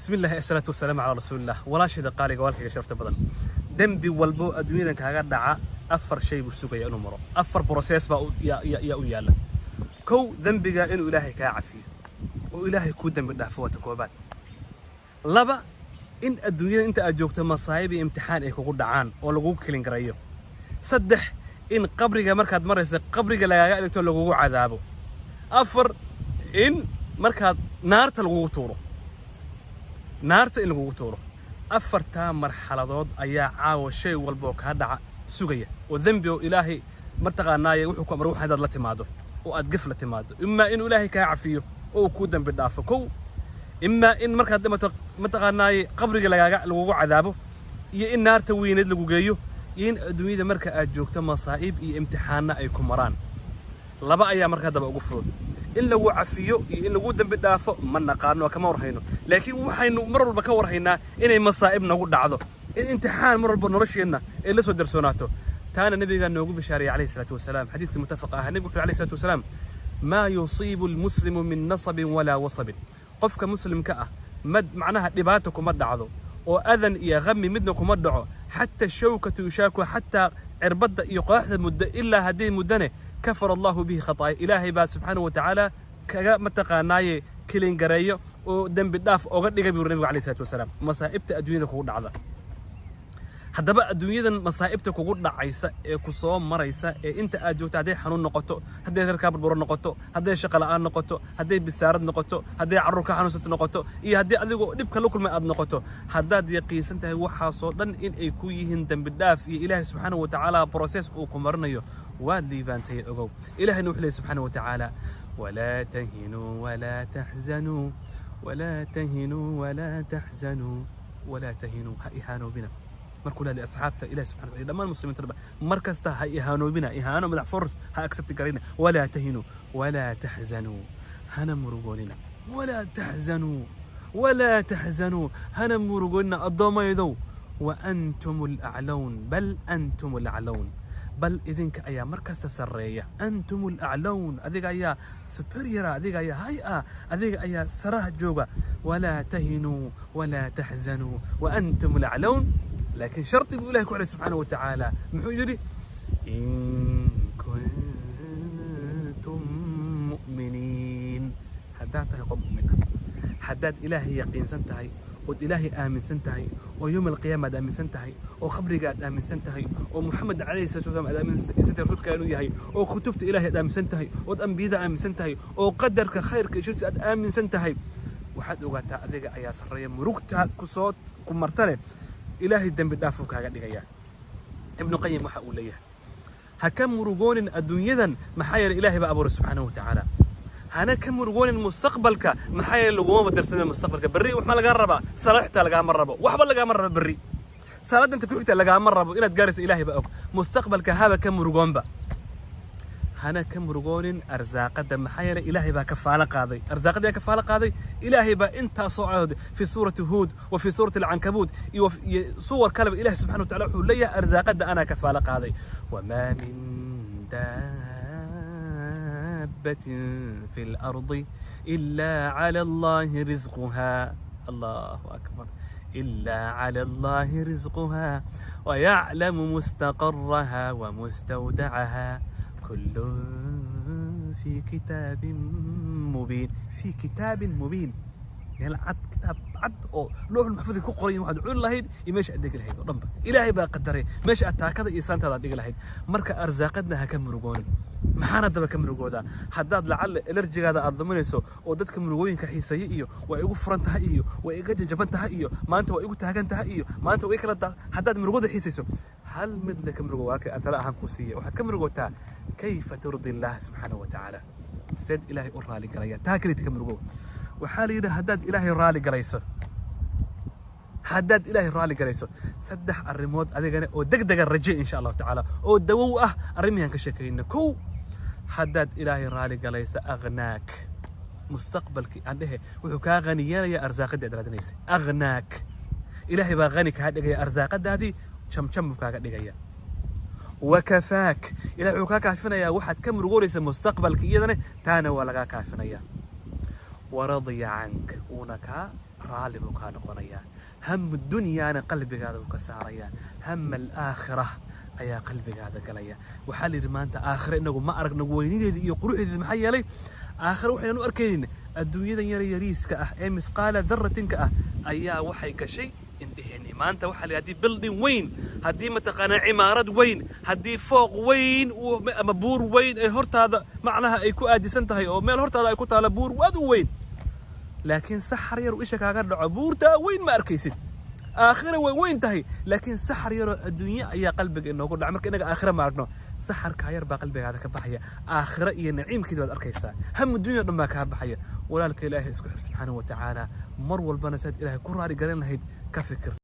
Bismi illahi, asalaatu wasalaamu calaa rasuulillah. Walaashayda qaaliga, walaalkayga sharafta badan, dembi walbo adduunyadan kaaga dhaca afar shay buu sugaya inuu maro. Afar process baa yaa u yaalla. Kow, dembiga inuu Ilaahay kaa cafiyo oo Ilaahay kuu dembi dhaafo, waa ta koobaad. Laba, in adduunyada inta aad joogto masaa'ib iyo imtixaan ay kugu dhacaan oo lagugu kilin garayo. Saddex, in qabriga markaad marayso qabriga lagaaga adeegto, lagugu cadaabo. Afar, in markaad naarta lagugu tuuro, naarta in lagugu tuuro. Afartaa marxaladood ayaa caawa shay walba oo kaa dhaca sugaya, oo dembi oo Ilaahay mataqaanaaye wuxuu ku amray wax hadaad la timaado oo aad gef la timaado, imaa inuu Ilaahay kaa cafiyo oo uu kuu dembi dhaafo kow, imaa in markaad dhimato mataqaanaaye qabriga lagaaga lagugu cadaabo, iyo in naarta weyneed lagu geeyo, iyo in adduunyada marka aad joogto masaa'ib iyo imtixaano ay ku maraan. Laba ayaa markaa daba ugu fudud: in lagu cafiyo iyo in lagu dembi dhaafo. Ma naqaano, kama warhayno, laakiin waxaynu mar walba ka warhaynaa inay masaa'ib nagu dhacdo, in imtixaan mar walba nolosheenna ay la soo darsoonaato. Taana nabigaa noogu bishaariyay calayhi salaatu wasalaam. Xadiidkii muttafaqa ahaa, nebigu wuxuu alayhi salaatu wasalaam: "Maa yusiibu almuslimu min nasabin walaa wasabin." Qofka muslimka ah mad macnaha dhibaata kuma dhacdo oo adan iyo qami midna kuma dhaco, xataa shawkatu yushaaku, xataa cirbadda iyo qodaxda muddo, ilaa hadday muddane kafara Allahu bihi khataaya, Ilaahay baa subxaanahu watacaala kaga mataqaanaaye kilin gareeyo oo dembi dhaaf oga dhigay, buu nabigu alayhi salaatu wasalaam, masaa'ibta adduunyada kugu dhacda. Haddaba adduunyadan masaa'ibta kugu dhacaysa ee ku soo maraysa ee inta aad joogto, hadday xanuun noqoto, hadday reerkaa burburo noqoto, hadday shaqo la'aan noqoto, hadday bisaarad noqoto, hadday carruur ka xanuunsato noqoto, iyo haddii adigoo dhibka la kulmay aad noqoto, haddaad yaqiinsan tahay waxaasoo dhan in ay ku yihiin dembi dhaaf iyo Ilaahay subxaanahu wa tacaala process uu ku marinayo, waad liibaantay, ogow. Ilahayna wuxuu leeyahy subxaanahu wa tacaala: "Walaa tahinuu walaa taxzanuu, walaa tahinuu walaa taxzanuu, walaa tahinuu." Ha ihaanoobina markuu leeyahay asxaabta Ilahi subxana wa taala, dhammaan muslimiinta dhanba mar kasta ha ihaanoobina, ihaano madax furs ha accept garayna. "Walaa tahinuu walaa taxzanuu," hana murugoonina. "Walaa taxzanuu walaa taxzanuu," hana murugoonina addoommaydow. "Wa antum alaclawna, bal antum alaclawna," bal idinka ayaa mar kasta sarreeya. "Antum alaclawna," adiga ayaa superior ah, adiga ayaa high ah, adiga ayaa saraha jooga. "Walaa tahinuu walaa taxzanuu wa antum alaclawna." Laakiin shardi buu Ilahi ku xidhay subxaanahu wa tacaala. Muxuu yidhi? "In kuntum mu'miniin." Haddaad tahay qof mu'min ah, haddaad Ilaahay yaqiinsan tahay, ood Ilaahay aaminsan tahay, oo yowm alqiyaama aad aaminsan tahay, oo qabriga aad aaminsan tahay, oo Muxamed calayhi salatu wasalaam aad aaminsan tahay rasuulka inuu yahay, oo kutubta Ilaahay aad aaminsan tahay, ood ambiyada aaminsan tahay, oo qadarka khayrka iyo sharta aad aaminsan tahay, waxaad ogaataa adiga ayaa sarreeya. Murugta kusoo ku martane Ilaahay dembi dhaafuu kaaga dhigaya. Ibnu Qayim waxa uu leeyahay: ha ka murugoonin adduunyadan, maxaa yeelay Ilaahay baa abuuray subxaanahu wa tacaala. Hana ka murugoonin mustaqbalka, maxaa yeelay laguma darsanin mustaqbalka. Berri waxma lagaa rabaa? Salaad xitaa lagaama rabo, waxba lagaama rabo. Berri salaadda inta ku xigta lagaama rabo, inaad gaaraysa Ilaahay baa og. Mustaqbalka haba ka murugoonba. Hana ka murugoonin arsaaqadda, maxaa yeelay Ilaahay baa kafaalo qaaday. Arsaaqadda yaa kafaalo qaaday? Ilaahay baa intaasoo aayadood fi suurati Huud wa fi suurati Alcankabuut iyo suwar kaleba Ilahay subxana wa tacala wuxuu leeyahay: "Arsaaqadda anaa kafaalo qaaday." "Wamaa min daabatin fi lardi ilaa cala Allahi risquha." Allahu akbar. "Ilaa cala Allahi risquha wayaclamu mustaqaraha wamustawdacaha, كل في كتاب مبين." في كتاب مبين, meel cad, kitaab cad oo looxul maxfuudka ku qoran waxaad cuni lahayd iyo meesha aad degi lahayd oo dhanba Ilaahay baa qadaray, meesha aad taakada iyo saantaada aad dhigi lahayd. Marka arsaaqadna ha ka murugoonin. Maxaana daba ka murugoodaa haddaad lacalla energy-gaada aad luminayso oo dadka murugooyinka xiiseeye iyo waa igu furan tahay iyo waa iga jajaban tahay iyo maanta waa igu taagan tahay iyo maanta waa i kala haddaad murugooda xiisayso, hal mid le ka murugo walaalkay, aan tala ahaan kuu siiya. Waxaad ka murugootaa kayfa turdi Allah subxaanahu wa tacaala, seed Ilaahay u raali galaya. Taa kelita ka murugo. Waxaa la yidhi haddaad Ilaahay raali galayso, haddaad Ilaahay raali galayso, saddex arrimood adigana oo deg dega raje insha Allahu tacaala oo dawow ah arrimihan ka sheekayna. Kow, haddaad Ilaahay raali galaysa, aghnaak mustaqbalkii aan dhehe, wuxuu kaa qani yeelaya arsaaqadii aad raadinaysay. Aghnaak, Ilaahay baa qani kaa dhigaya, arsaaqadaadii jamjam buu kaaga dhigaya. Wakafaak, Ilahay wuxuu kaa kaafinayaa waxaad ka murugoonaysa mustaqbalka, iyadana taana waa lagaa kaafinaya. Waradiya cank, wuuna kaa raalli buu kaa noqonayaa. Hamu dunyaana qalbigaada wuu ka saarayaa, hama alaakhira ayaa qalbigaada galaya. Waxaa la yidhi, maanta aakhira inagu ma aragno weynideeda iyo quruxdeeda. Maxaa yeelay, aakhira waxaynan u arkaynin adduunyadan yara yariiska ah ee mithqaala daratinka ah ayaa waxay gashay indheheenni. Maanta waxaa la yidhi, haddii building weyn, haddii mataqaanaa cimaarad weyn, haddii fooq weyn ama buur weyn ay hortaada macnaha ay ku aadisan tahay oo meel hortaada ay ku taala buur aad u weyn, laakiin saxar yar isha kaaga dhaco, buurtaa weyn ma arkaysid. Aakhira way weyn tahay, laakiin saxar yaroo adduunye ayaa qalbiga inoogu dhaca. Marka inaga aakhira ma aragno. Saxarkaa yar baa qalbigaada ka baxaya, aakhira iyo naciimkeeda baad arkaysaa. Ham adduunya dhan baa kaa baxaya. Walaalka, Ilaahay isku xir subxaanahu wa tacaala. Mar walbana saad Ilaahay ku raali garan lahayd ka fikir.